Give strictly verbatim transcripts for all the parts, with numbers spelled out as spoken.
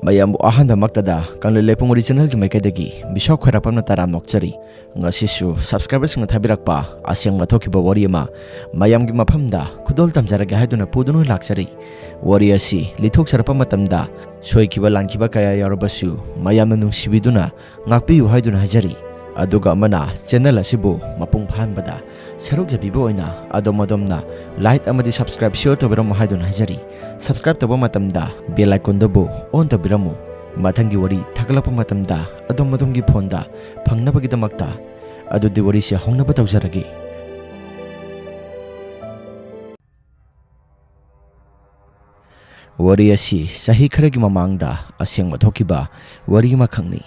ꯃꯌꯥꯝꯕꯨ ꯑꯍꯥꯟꯕꯃꯛꯇꯗ ꯀꯪꯂꯩ ꯂꯩꯄꯨꯡ ꯋꯥꯔꯤ ꯆꯦꯅꯦꯜꯒꯤ ꯃꯥꯏꯀꯩꯗꯒꯤ ꯕꯤꯁ꯭ꯋꯥ ꯈ꯭ꯋꯥꯏꯔꯥꯛꯄꯝꯅ ꯇꯔꯥꯝꯅ ꯑꯣꯛꯆꯔꯤ꯫ ꯉꯁꯤꯁꯨ ꯁꯕꯁꯀ꯭ꯔꯥꯏꯕꯔꯁꯤꯡꯅ ꯊꯥꯕꯤꯔꯛꯄ ꯑꯁꯦꯡꯕ ꯊꯣꯛꯈꯤꯕ ꯋꯥꯔꯤ ꯑꯃ ꯃꯌꯥꯝꯒꯤ ꯃꯐꯝꯗ ꯈꯨꯗꯣꯜ ꯇꯝꯖꯔꯒꯦ ꯍꯥꯏꯗꯨꯅ ꯄꯨꯗꯨꯅ ꯂꯥꯛꯆꯔꯤ꯫ ꯋꯥꯔꯤ ꯑꯁꯤ ꯂꯤꯊꯣꯛꯆꯔꯛꯄ ꯃꯇꯝꯗ ꯁꯣꯏꯈꯤꯕ ꯂꯥꯟꯈꯤꯕ ꯀꯌꯥ ꯌꯥꯎꯔꯕꯁꯨ ꯃꯌꯥꯝꯅ ꯅꯨꯡꯁꯤꯕꯤꯗꯨꯅ ꯉꯥꯛꯄꯤꯌꯨ ꯍꯥꯏꯗꯨꯅ ꯍꯥꯏꯖꯔꯤ꯫ ꯑꯗꯨꯒ ꯑꯃꯅ ꯆꯦꯅꯦꯜ ꯑꯁꯤꯕꯨ ꯃꯄꯨꯡ ꯐꯥꯍꯟꯕꯗ ꯁꯔꯨꯛ ꯌꯥꯕꯤꯕ ꯑꯣꯏꯅ ꯑꯗꯣꯝ ꯑꯗꯣꯝꯅ ꯂꯥꯏꯛ ꯑꯃꯗꯤ ꯁꯕꯁꯀ꯭ꯔꯥꯏꯕ ꯁꯤꯌꯔ ꯇꯧꯕꯤꯔꯝꯃꯨ ꯍꯥꯏꯗꯨꯅ ꯍꯥꯏꯖꯔꯤ꯫ ꯁꯕꯁꯀ꯭ꯔꯥꯏꯕ ꯇꯧꯕ ꯃꯇꯝꯗ ꯕꯦꯜ ꯑꯥꯏꯀꯣꯟꯗꯨꯕꯨ ꯑꯣꯟ ꯇꯧꯕꯤꯔꯝꯃꯨ꯫ ꯃꯊꯪꯒꯤ ꯋꯥꯔꯤ ꯊꯥꯒꯠꯂꯛꯄ ꯃꯇꯝꯗ ꯑꯗꯣꯝ ꯑꯗꯣꯝꯒꯤ ꯐꯣꯟꯗ ꯐꯪꯅꯕꯒꯤꯗꯃꯛꯇ꯫ ꯑꯗꯨꯗꯤ ꯋꯥꯔꯤꯁꯦ ꯍꯧꯅꯕ ꯇꯧꯖꯔꯒꯦ꯫ ꯋꯥꯔꯤ ꯑꯁꯤ ꯆꯍꯤ ꯈꯔꯒꯤ ꯃꯃꯥꯡꯗ ꯑꯁꯦꯡꯕ ꯊꯣꯛꯈꯤꯕ ꯋꯥꯔꯤ ꯑꯃꯈꯛꯅꯤ꯫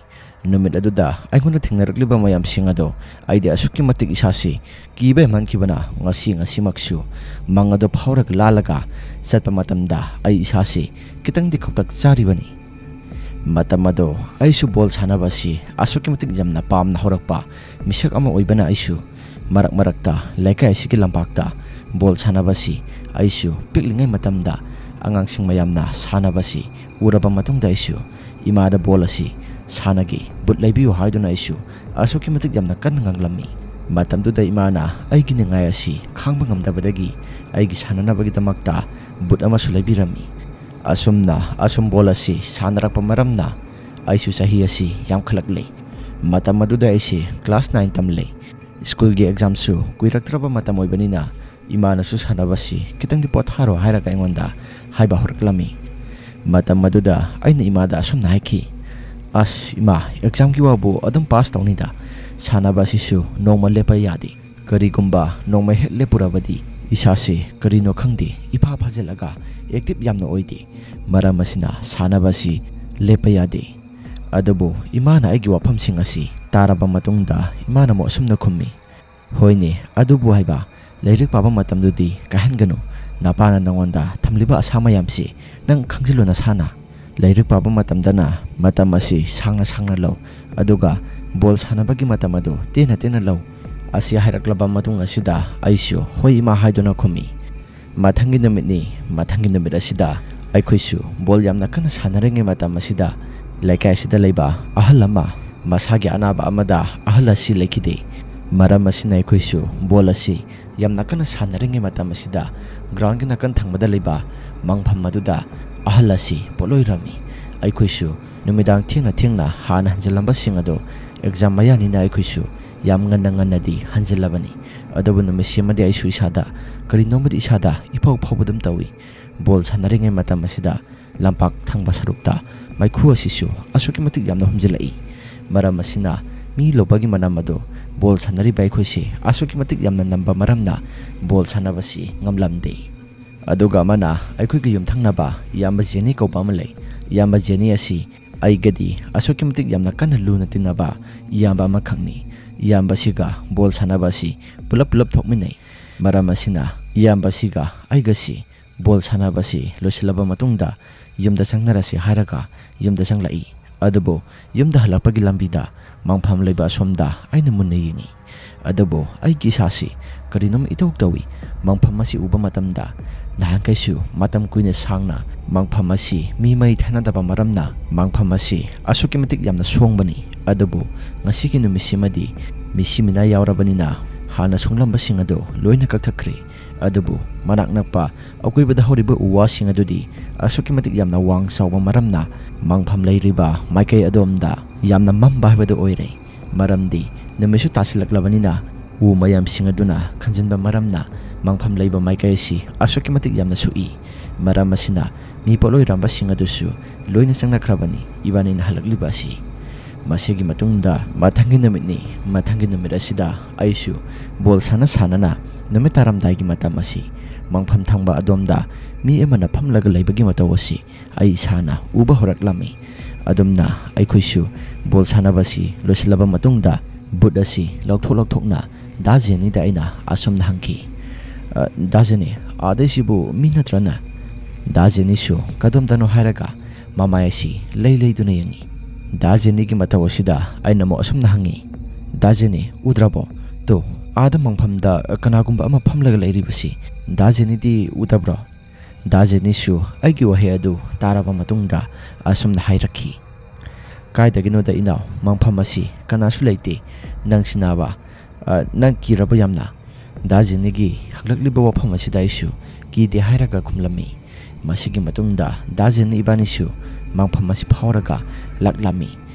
ꯅꯨꯃꯤꯠ ꯑꯗꯨꯗ ꯑꯩꯉꯣꯟꯗ ꯊꯦꯡꯅꯔꯛꯂꯤꯕ ꯃꯌꯥꯝꯁꯤꯡ ꯑꯗꯣ ꯑꯩꯗꯤ ꯑꯁꯨꯛꯀꯤ ꯃꯇꯤꯛ ꯏꯁꯥꯁꯤ ꯀꯤꯕ ꯍꯦꯟꯃꯟꯈꯤꯕꯅ ꯉꯁꯤ ꯉꯁꯤꯃꯛꯁꯨ ꯃꯪ ꯑꯗꯨ ꯐꯥꯎꯔꯒ ꯂꯥꯜꯂꯒ ꯆꯠꯄ ꯃꯇꯝꯗ ꯑꯩ ꯏꯁꯥꯁꯤ ꯈꯤꯇꯪꯗꯤ ꯈꯧꯇꯛ ꯆꯥꯔꯤꯕꯅꯤ꯫ ꯃꯇꯝ ꯑꯗꯣ ꯑꯩꯁꯨ ꯕꯣꯜ ꯁꯥꯟꯅꯕ ꯑꯁꯤ ꯑꯁꯨꯛꯀꯤ ꯃꯇꯤꯛ ꯌꯥꯝꯅ ꯄꯥꯝꯅ ꯍꯧꯔꯛꯄ ꯃꯤꯁꯛ ꯑꯃ ꯑꯣꯏꯕꯅ ꯑꯩꯁꯨ ꯃꯔꯛ ꯃꯔꯛꯇ ꯂꯩꯀꯥꯏ ꯑꯁꯤꯒꯤ ꯂꯝꯄꯥꯛꯇ ꯕꯣꯜ ꯁꯥꯟꯅꯕ ꯑꯁꯤ ꯑꯩꯁꯨ ꯄꯤꯛꯂꯤꯉꯩ ꯃꯇꯝꯗ ꯑꯉꯥꯡꯁꯤꯡ ꯃꯌꯥꯝꯅ ꯁꯥꯟꯅꯕ ꯑꯁꯤ ꯎꯔꯕ ꯃꯇꯨꯡꯗ ꯑꯩꯁꯨ ꯏꯃꯥꯗ ꯕꯣꯜ ꯑꯁꯤ ꯁꯥꯟꯅꯒꯦ, ꯕꯨꯠ ꯂꯩꯕꯤꯌꯨ ꯍꯥꯏꯗꯨꯅ ꯑꯩꯁꯨ ꯑꯁꯨꯛꯀꯤ ꯃꯇꯤꯛ ꯌꯥꯝꯅ ꯀꯟꯅ ꯉꯥꯡꯂꯝꯃꯤ꯫ ꯃꯇꯝꯗꯨꯗ ꯏꯃꯥꯅ ꯑꯩꯒꯤ ꯅꯤꯡꯉꯥꯏ ꯑꯁꯤ ꯈꯥꯡꯕ ꯉꯝꯗꯕꯗꯒꯤ ꯑꯩꯒꯤ ꯁꯥꯟꯅꯅꯕꯒꯤꯗꯃꯛꯇ ꯕꯨꯠ ꯑꯃꯁꯨ ꯂꯩꯕꯤꯔꯝꯃꯤ꯫ ꯑꯁꯨꯝꯅ ꯑꯁꯨꯝ ꯕꯣꯜ ꯑꯁꯤ ꯁꯥꯟꯅꯔꯛꯄ ꯃꯔꯝꯅ ꯑꯩꯁꯨ ꯆꯍꯤ ꯑꯁꯤ ꯌꯥꯝꯈꯠꯂꯛꯂꯦ꯫ ꯃꯇꯝ ꯑꯗꯨꯗ ꯑꯩꯁꯤ ꯀ꯭ꯂꯥꯁ ꯅꯥꯏꯟ ꯇꯝꯂꯦ꯫ ꯁ꯭ꯀꯨꯜꯒꯤ ꯑꯦꯛꯖꯥꯝꯁꯨ ꯀꯨꯏꯔꯛꯇ꯭ꯔꯕ ꯃꯇꯝ ꯑꯣꯏꯕꯅꯤꯅ ꯏꯃꯥꯅꯁꯨ ꯁꯥꯟꯅꯕꯁꯤ ꯈꯤꯇꯪꯗꯤ ꯄꯣꯊꯥꯔꯣ ꯍꯥꯏꯔꯒ ꯑꯩꯉꯣꯟꯗ ꯍꯥꯏꯕ ꯍꯧꯔꯛꯂꯝꯃꯤ꯫ ꯃꯇꯝ ꯑꯗꯨꯗ ꯑꯩꯅ ꯏꯃꯥꯗ ꯑꯁꯨꯝꯅ ꯍꯥꯏꯈꯤ, "ꯑꯁ ꯏꯃꯥ, ꯑꯦꯛꯖꯥꯝꯒꯤ ꯋꯥꯕꯨ ꯑꯗꯨꯝ ꯄꯥꯁ ꯇꯧꯅꯤꯗ꯫ ꯁꯥꯟꯅꯕ ꯑꯁꯤꯁꯨ ꯅꯣꯡꯃ ꯂꯦꯞꯄ ꯌꯥꯗꯦ꯫ ꯀꯔꯤꯒꯨꯝꯕ ꯅꯣꯡꯃ ꯍꯦꯛ ꯂꯦꯞꯄꯨꯔꯕꯗꯤ ꯏꯁꯥꯁꯤ ꯀꯔꯤꯅꯣ ꯈꯪꯗꯦ, ꯏꯐꯥ ꯐꯥꯖꯤꯜꯂꯒ ꯑꯦꯛꯇꯤꯚ ꯌꯥꯝꯅ ꯑꯣꯏꯗꯦ꯫ ꯃꯔꯝ ꯑꯁꯤꯅ ꯁꯥꯟꯅꯕ ꯑꯁꯤ ꯂꯦꯞꯄ ꯌꯥꯗꯦ"꯫ ꯑꯗꯨꯕꯨ ꯏꯃꯥꯅ ꯑꯩꯒꯤ ꯋꯥꯐꯝꯁꯤꯡ ꯑꯁꯤ ꯇꯥꯔꯕ ꯃꯇꯨꯡꯗ ꯏꯃꯥꯅ ꯑꯃꯨꯛ ꯑꯁꯨꯝꯅ ꯈꯨꯝꯃꯤ, "ꯍꯣꯏꯅꯦ, ꯑꯗꯨꯕꯨ ꯍꯥꯏꯕ, ꯂꯥꯏꯔꯤꯛ ꯄꯥꯕ ꯃꯇꯝꯗꯨꯗꯤ ꯀꯥꯏꯍꯟꯒꯅꯨ꯫ ꯅꯄꯥꯅ ꯅꯉꯣꯟꯗ ꯊꯝꯂꯤꯕ ꯑꯁꯥ ꯃꯌꯥꯝꯁꯤ ꯅꯪ ꯈꯪꯖꯤꯜꯂꯨ ꯅꯁꯥꯅ꯫ ꯂꯥꯏꯔꯤꯛ ꯄꯥꯕ ꯃꯇꯝꯗꯅ ꯃꯇꯝ ꯑꯁꯤ ꯁꯥꯡꯅ ꯁꯥꯡꯅ ꯂꯧ, ꯑꯗꯨꯒ ꯕꯣꯜ ꯁꯥꯟꯅꯕꯒꯤ ꯃꯇꯝ ꯑꯗꯨ ꯇꯦꯟꯅ ꯇꯦꯟꯅ ꯂꯧ"꯫ ꯑꯁꯤ ꯍꯥꯏꯔꯛꯂꯕ ꯃꯇꯨꯡ ꯑꯁꯤꯗ ꯑꯩꯁꯨ "ꯍꯣꯏ ꯏꯃꯥ" ꯍꯥꯏꯗꯨꯅ ꯈꯨꯝꯃꯤ꯫ ꯃꯊꯪꯒꯤ ꯅꯨꯃꯤꯠꯅꯤ꯫ ꯃꯊꯪꯒꯤ ꯅꯨꯃꯤꯠ ꯑꯁꯤꯗ ꯑꯩꯈꯣꯏꯁꯨ ꯕꯣꯜ ꯌꯥꯝꯅ ꯀꯟꯅ ꯁꯥꯟꯅꯔꯤꯉꯩ ꯃꯇꯝ ꯑꯁꯤꯗ ꯂꯩꯀꯥꯏ ꯑꯁꯤꯗ ꯂꯩꯕ ꯑꯍꯜ ꯑꯃ ꯃꯁꯥꯒꯤ ꯑꯅꯥꯕ ꯑꯃꯗ ꯑꯍꯜ ꯑꯁꯤ ꯂꯩꯈꯤꯗꯦ꯫ ꯃꯔꯝ ꯑꯁꯤꯅ ꯑꯩꯈꯣꯏꯁꯨ ꯕꯣꯜ ꯑꯁꯤ ꯌꯥꯝꯅ ꯀꯟꯅ ꯁꯥꯟꯅꯔꯤꯉꯩ ꯃꯇꯝ ꯑꯁꯤꯗ ꯒ꯭ꯔꯥꯎꯟꯒꯤ ꯅꯥꯀꯟ ꯊꯪꯕꯗ ꯂꯩꯕ ꯃꯪꯐꯝ ꯑꯗꯨꯗ ꯑꯍꯜ ꯑꯁꯤ ꯄꯣꯠꯂꯣꯏꯔꯝꯃꯤ꯫ ꯑꯩꯈꯣꯏꯁꯨ ꯅꯨꯃꯤꯗꯥꯡ ꯊꯦꯡꯅ ꯊꯦꯡꯅ ꯍꯥꯟꯅ ꯍꯟꯖꯤꯜꯂꯝꯕꯁꯤꯡ ꯑꯗꯨ ꯑꯦꯛꯖꯥꯝ ꯃꯌꯥꯅꯤꯅ ꯑꯩꯈꯣꯏꯁꯨ ꯌꯥꯝ ꯉꯟꯅ ꯉꯟꯅꯗꯤ ꯍꯟꯖꯤꯜꯂꯕꯅꯤ꯫ ꯑꯗꯨꯕꯨ ꯅꯨꯃꯤꯠꯁꯤꯃꯗꯤ ꯑꯩꯁꯨ ꯏꯁꯥꯗ ꯀꯔꯤꯅꯣꯃꯗꯤ ꯏꯁꯥꯗ ꯏꯐꯥꯎ ꯐꯥꯎꯕꯗꯨꯝ ꯇꯧꯏ꯫ ꯕꯣꯜ ꯁꯥꯟꯅꯔꯤꯉꯩ ꯃꯇꯝ ꯑꯁꯤꯗ ꯂꯝꯄꯥꯛ ꯊꯪꯕ ꯁꯔꯨꯛꯇ ꯃꯩꯈꯨ ꯑꯁꯤꯁꯨ ꯑꯁꯨꯛꯀꯤ ꯃꯇꯤꯛ ꯌꯥꯝꯅ ꯍꯨꯝꯖꯤꯜꯂꯛꯏ꯫ ꯃꯔꯝ ꯑꯁꯤꯅ ꯃꯤ ꯂꯧꯕꯒꯤ ꯃꯅꯝ ꯑꯗꯨ ꯕꯣꯜ ꯁꯥꯟꯅꯔꯤꯕ ꯑꯩꯈꯣꯏꯁꯤ ꯑꯁꯨꯛꯀꯤ ꯃꯇꯤꯛ ꯌꯥꯝꯅ ꯅꯝꯕ ꯃꯔꯝꯅ ꯕꯣꯜ ꯁꯥꯟꯅꯕꯁꯤ ꯉꯝꯂꯝꯗꯦ꯫ ꯑꯗꯨꯒ ꯑꯃꯅ ꯑꯩꯈꯣꯏꯒꯤ ꯌꯨꯝꯊꯪꯅꯕ ꯏꯌꯥꯝꯕ ꯖꯦꯅꯤ ꯀꯧꯕ ꯑꯃ ꯂꯩ꯫ ꯏꯌꯥꯝꯕ ꯖꯦꯅꯤ ꯑꯁꯤ ꯑꯩꯒꯗꯤ ꯑꯁꯨꯛꯀꯤ ꯃꯇꯤꯛ ꯌꯥꯝꯅ ꯀꯟꯅ ꯂꯨꯅ ꯇꯤꯟꯅꯕ ꯏꯌꯥꯝꯕ ꯑꯃꯈꯛꯅꯤ꯫ ꯏꯌꯥꯝꯕꯁꯤꯒ ꯕꯣꯜ ꯁꯥꯟꯅꯕ ꯑꯁꯤ ꯄꯨꯂꯞ ꯄꯨꯂꯞ ꯊꯣꯛꯃꯤꯟꯅꯩ꯫ ꯃꯔꯝ ꯑꯁꯤꯅ ꯏꯌꯥꯝꯕꯁꯤꯒ ꯑꯩꯒꯁꯤ ꯕꯣꯜ ꯁꯥꯟꯅꯕꯁꯤ ꯂꯣꯏꯁꯤꯜꯂꯕ ꯃꯇꯨꯡꯗ ꯌꯨꯝꯗ ꯆꯪꯅꯔꯁꯤ ꯍꯥꯏꯔꯒ ꯌꯨꯝꯗ ꯆꯪꯂꯛꯏ꯫ ꯑꯗꯨꯕꯨ ꯌꯨꯝꯗ ꯍꯜꯂꯛꯄꯒꯤ ꯂꯝꯕꯤꯗ ꯃꯪꯐꯝ ꯂꯩꯕ ꯑꯁꯣꯝꯗ ꯑꯩꯅ ꯃꯨꯟꯅ ꯌꯦꯡꯉꯤ꯫ ꯑꯗꯨꯕꯨ ꯑꯩꯒꯤ ꯏꯁꯥꯁꯤ ꯀꯔꯤꯅꯣꯝ ꯏꯇꯧ ꯇꯧꯏ꯫ ꯃꯪꯐꯝ ꯑꯁꯤ ꯎꯕ ꯃꯇꯝꯗ ꯅꯍꯥꯟꯈꯩꯁꯨ ꯃꯇꯝ ꯀꯨꯏꯅ ꯁꯥꯡꯅ ꯃꯪꯐꯝ ꯑꯁꯤ ꯃꯤ ꯃꯩ ꯊꯥꯅꯗꯕ ꯃꯔꯝꯅ ꯃꯪꯐꯝ ꯑꯁꯤ ꯑꯁꯨꯛꯀꯤ ꯃꯇꯤꯛ ꯌꯥꯝꯅ ꯁꯣꯡꯕꯅꯤ꯫ ꯑꯗꯨꯕꯨ ꯉꯁꯤꯒꯤ ꯅꯨꯃꯤꯠꯁꯤꯃꯗꯤ ꯃꯤꯁꯤ ꯃꯤꯅꯥ ꯌꯥꯎꯔꯕꯅꯤꯅ ꯍꯥꯟꯅ ꯁꯣꯡꯂꯝꯕꯁꯤꯡ ꯑꯗꯨ ꯂꯣꯏꯅ ꯀꯛꯊꯠꯈ꯭ꯔꯦ꯫ ꯑꯗꯨꯕꯨ ꯃꯅꯥꯛ ꯅꯛꯄ ꯑꯀꯣꯏꯕꯗ ꯍꯧꯔꯤꯕ ꯎ ꯋꯥꯁꯤꯡ ꯑꯗꯨꯗꯤ ꯑꯁꯨꯛꯀꯤ ꯃꯇꯤꯛ ꯌꯥꯝꯅ ꯋꯥꯡ ꯆꯥꯎꯕ ꯃꯔꯝꯅ ꯃꯪꯐꯝ ꯂꯩꯔꯤꯕ ꯃꯥꯏꯀꯩ ꯑꯗꯣꯝꯗ ꯌꯥꯝꯅ ꯃꯝꯕ ꯍꯥꯏꯕꯗꯨ ꯑꯣꯏꯔꯦ꯫ ꯃꯔꯝꯗꯤ ꯅꯨꯃꯤꯠꯁꯨ ꯇꯥꯁꯤꯜꯂꯛꯂꯕꯅꯤꯅ ꯎ ꯃꯌꯥꯝꯁꯤꯡ ꯑꯗꯨꯅ ꯈꯟꯖꯤꯟꯕ ꯃꯔꯝꯅ ꯃꯪꯐꯝ ꯂꯩꯕ ꯃꯥꯏꯀꯩ ꯑꯁꯤ ꯑꯁꯨꯛꯀꯤ ꯃꯇꯤꯛ ꯌꯥꯝꯅ ꯁꯣꯛꯏ꯫ ꯃꯔꯝ ꯑꯁꯤꯅ ꯃꯤ ꯄꯣꯠꯂꯣꯏꯔꯝꯕꯁꯤꯡ ꯑꯗꯨꯁꯨ ꯂꯣꯏꯅ ꯆꯪꯅꯈ꯭ꯔꯕꯅꯤ ꯏꯕꯥꯅꯤꯅ ꯍꯜꯂꯛꯂꯤꯕ ꯑꯁꯤ꯫ ꯃꯁꯤꯒꯤ ꯃꯇꯨꯡꯗ ꯃꯊꯪꯒꯤ ꯅꯨꯃꯤꯠꯅꯤ꯫ ꯃꯊꯪꯒꯤ ꯅꯨꯃꯤꯠ ꯑꯁꯤꯗ ꯑꯩꯁꯨ ꯕꯣꯜ ꯁꯥꯟꯅ ꯁꯥꯟꯅꯅ ꯅꯨꯃꯤꯠ ꯇꯥꯔꯝꯗꯥꯏꯒꯤ ꯃꯇꯝ ꯑꯁꯤ ꯃꯪꯐꯝ ꯊꯪꯕ ꯑꯗꯣꯝꯗ ꯃꯤ ꯑꯃꯅ ꯐꯝꯂꯒ ꯂꯩꯕꯒꯤ ꯃꯇꯧ ꯑꯁꯤ ꯑꯩ ꯏꯁꯥꯅ ꯎꯕ ꯍꯧꯔꯛꯂꯝꯃꯤ꯫ ꯑꯗꯨꯝꯅ ꯑꯩꯈꯣꯏꯁꯨ ꯕꯣꯜ ꯁꯥꯟꯅꯕꯁꯤ ꯂꯣꯏꯁꯤꯜꯂꯕ ꯃꯇꯨꯡꯗ ꯕꯨꯠ ꯑꯁꯤ ꯂꯧꯊꯣꯛ ꯂꯧꯊꯣꯛꯅ ꯗꯥ ꯖꯦꯅꯤꯗ ꯑꯩꯅ ꯑꯁꯨꯝꯅ ꯍꯪꯈꯤ, "ꯑ, ꯗꯥ ꯖꯦꯅꯤ, ꯑꯥꯗꯩꯁꯤꯕꯨ ꯃꯤ ꯅꯠꯇ꯭ꯔꯅ?" ꯗꯥ ꯖꯦꯅꯤꯁꯨ ꯀꯗꯣꯝꯗꯅꯣ ꯍꯥꯏꯔꯒ ꯃꯃꯥꯏ ꯑꯁꯤ ꯂꯩ ꯂꯩꯗꯨꯅ ꯌꯦꯡꯉꯤ꯫ ꯗꯥ ꯖꯦꯅꯤꯒꯤ ꯃꯇꯧ ꯑꯁꯤꯗ ꯑꯩꯅ ꯑꯃꯨꯛ ꯑꯁꯨꯝꯅ ꯍꯪꯉꯤ, "ꯗꯥ ꯖꯦꯅꯤ, ꯎꯗ꯭ꯔꯕꯣ? ꯇꯣ, ꯑꯥꯗ ꯃꯪꯐꯝꯗ ꯀꯅꯥꯒꯨꯝꯕ ꯑꯃ ꯐꯝꯂꯒ ꯂꯩꯔꯤꯕꯁꯤ ꯗꯥ ꯖꯦꯅꯤꯗꯤ ꯎꯗꯕ꯭ꯔꯣ?" ꯗꯥ ꯖꯦꯅꯤꯁꯨ ꯑꯩꯒꯤ ꯋꯥꯍꯩ ꯑꯗꯨ ꯇꯥꯔꯕ ꯃꯇꯨꯡꯗ ꯑꯁꯨꯝꯅ ꯍꯥꯏꯔꯛꯈꯤ, "ꯀꯥꯏꯗꯒꯤꯅꯣꯗ ꯏꯅꯥꯎ, ꯃꯐꯝ ꯑꯁꯤ ꯀꯅꯥꯁꯨ ꯂꯩꯇꯦ꯫ ꯅꯪꯁꯤꯅꯥꯕ, ꯑ, ꯅꯪ ꯀꯤꯔꯕ ꯌꯥꯝꯅ?" ꯗꯥ ꯖꯦꯅꯤꯒꯤ ꯍꯪꯂꯛꯂꯤꯕ ꯋꯥꯐꯝ ꯑꯁꯤꯗ ꯑꯩꯁꯨ ꯀꯤꯗꯦ ꯍꯥꯏꯔꯒ ꯈꯨꯝꯂꯝꯃꯤ꯫ ꯃꯁꯤꯒꯤ ꯃꯇꯨꯡꯗ ꯗꯥ ꯖꯦꯅꯤ ꯏꯕꯥꯅꯤꯁꯨ ꯃꯪꯐꯝ ꯑꯁꯤ ꯐꯥꯎꯔꯒ ꯂꯥꯛꯂꯝꯃꯤ꯫